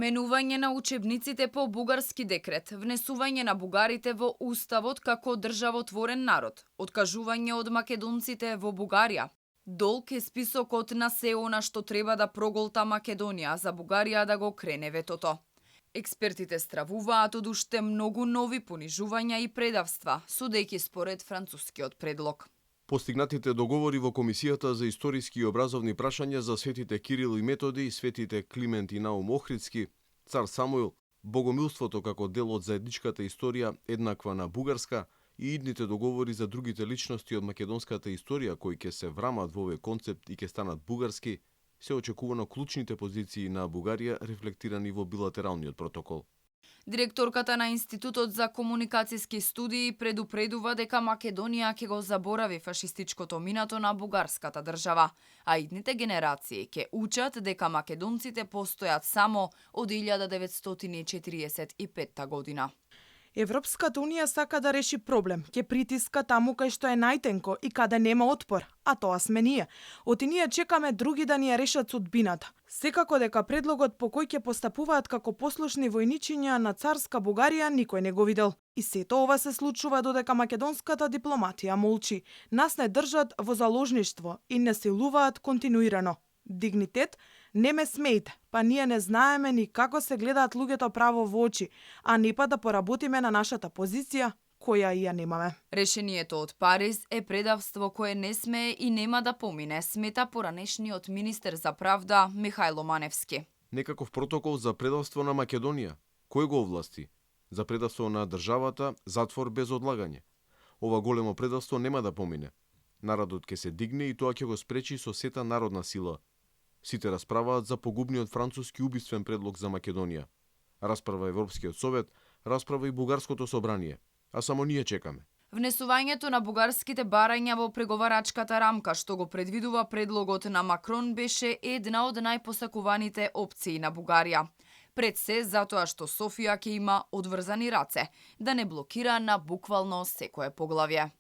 Менување на учебниците по бугарски декрет, внесување на бугарите во уставот како државотворен народ, откажување од македонците во Бугарија. Долг е списокот на се она што треба да проголта Македонија за Бугарија да го крене ветото. Експертите стравуваат од уште многу нови понижувања и предавства, судејќи според францускиот предлог. Постигнатите договори во Комисијата за историски и образовни прашања за светите Кирил и Методи и светите Климент и Наум Охридски, цар Самуил, богомилството како дел од заедничката историја еднаква на бугарска и идните договори за другите личности од македонската историја кои ќе се врамат во овој концепт и ќе станат бугарски, се очекувано клучните позиции на Бугарија рефлектирани во билатералниот протокол. Директорката на Институтот за комуникацијски студии предупредува дека Македонија ќе го заборави фашистичкото минато на бугарската држава, а идните генерации ќе учат дека македонците постојат само од 1945 година. Европската унија сака да реши проблем, ќе притиска таму кај што е најтенко и каде нема отпор, а тоа сме ние. Оти ние чекаме други да ни ја решат судбината. Секако дека предлогот по кој ќе постапуваат како послушни војничиња на царска Бугарија никој не го видел. И сето ова се случува додека македонската дипломатија молчи. Нас не држат во заложништво и не силуваат континуирано. Дигнитет, не ме смејте, па ние не знаеме ни како се гледаат луѓето право во очи, а не па да поработиме на нашата позиција, која и ја немаме. Решението од Париз е предавство кое не смее и нема да помине, смета поранешниот министер за правда Михајло Маневски. Некаков протокол за предавство на Македонија. Кој го овласти? За предавство на државата, затвор без одлагање. Ова големо предавство нема да помине. Народот ќе се дигне и тоа ќе го спречи со сета народна сила. Сите расправаат за погубниот француски убиствен предлог за Македонија. Расправа Европскиот совет, расправа и Бугарското собрание. А само ние чекаме. Внесувањето на бугарските барања во преговарачката рамка што го предвидува предлогот на Макрон беше една од најпосакуваните опции на Бугарија. Пред се затоа што Софија ќе има одврзани раце, да не блокира на буквално секое поглавје.